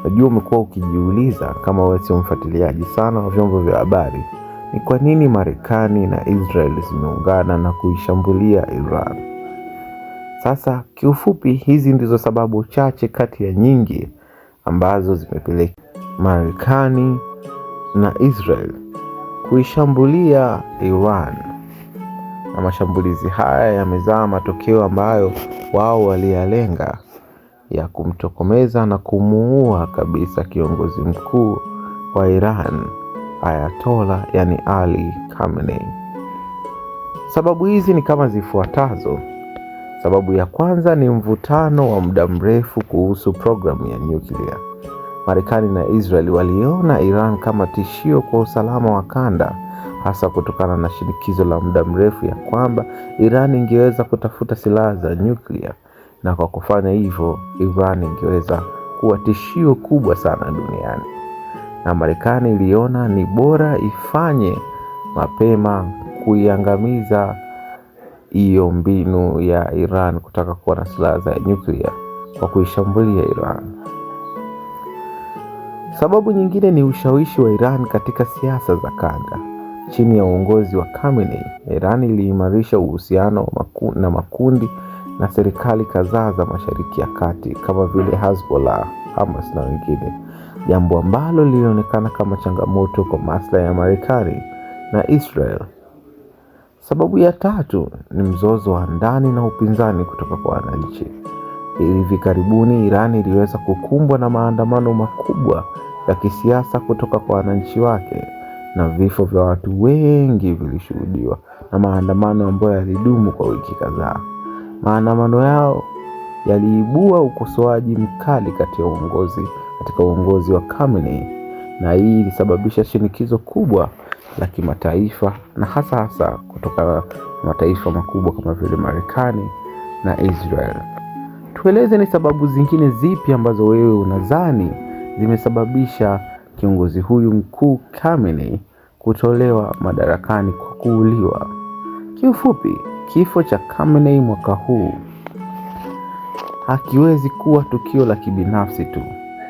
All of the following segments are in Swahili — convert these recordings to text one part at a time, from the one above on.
Najua umekuwa ukijiuliza kama wewe sio mfuatiliaji sana wa vyombo vya habari, ni kwa nini Marekani na Israel zimeungana na kuishambulia Iran. Sasa kiufupi, hizi ndizo sababu chache kati ya nyingi ambazo zimepelekea Marekani na Israel kuishambulia Iran, na mashambulizi haya yamezaa matokeo ambayo wao waliyalenga ya kumtokomeza na kumuua kabisa kiongozi mkuu wa Iran Ayatollah, yani Ali Khamenei. Sababu hizi ni kama zifuatazo. Sababu ya kwanza ni mvutano wa muda mrefu kuhusu programu ya nyuklia. Marekani na Israel waliona Iran kama tishio kwa usalama wa kanda, hasa kutokana na shinikizo la muda mrefu ya kwamba Iran ingeweza kutafuta silaha za nyuklia, na kwa kufanya hivyo Iran ingeweza kuwa tishio kubwa sana duniani. Na Marekani iliona ni bora ifanye mapema kuiangamiza hiyo mbinu ya Iran kutaka kuwa na silaha za nyuklia kwa kuishambulia Iran. Sababu nyingine ni ushawishi wa Iran katika siasa za kanda. Chini ya uongozi wa Khamenei, Iran iliimarisha uhusiano na makundi na serikali kadhaa za Mashariki ya Kati kama vile Hezbollah, Hamas na wengine, jambo ambalo lilionekana kama changamoto kwa maslahi ya Marekani na Israel. Sababu ya tatu ni mzozo wa ndani na upinzani kutoka kwa wananchi. Hivi karibuni Iran iliweza kukumbwa na maandamano makubwa ya kisiasa kutoka kwa wananchi wake, na vifo vya watu wengi vilishuhudiwa na maandamano ambayo yalidumu kwa wiki kadhaa. Maandamano yao yaliibua ukosoaji mkali katika uongozi wa Khamenei, na hii ilisababisha shinikizo kubwa la kimataifa na hasa hasa kutoka mataifa makubwa kama vile Marekani na Israel. Tueleze ni sababu zingine zipi ambazo wewe unadhani zimesababisha kiongozi huyu mkuu Khamenei kutolewa madarakani kwa kuuliwa. Kiufupi, kifo cha Khamenei mwaka huu hakiwezi kuwa tukio la kibinafsi tu,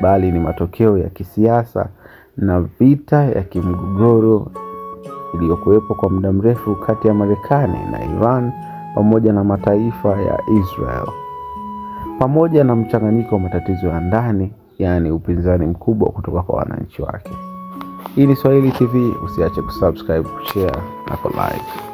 bali ni matokeo ya kisiasa na vita ya kimgogoro iliyokuwepo kwa muda mrefu kati ya Marekani na Iran pamoja na mataifa ya Israel, pamoja na mchanganyiko wa matatizo ya ndani, yaani upinzani mkubwa kutoka kwa wananchi wake. Hii ni Swahili TV, usiache kusubscribe, kushare na kulike.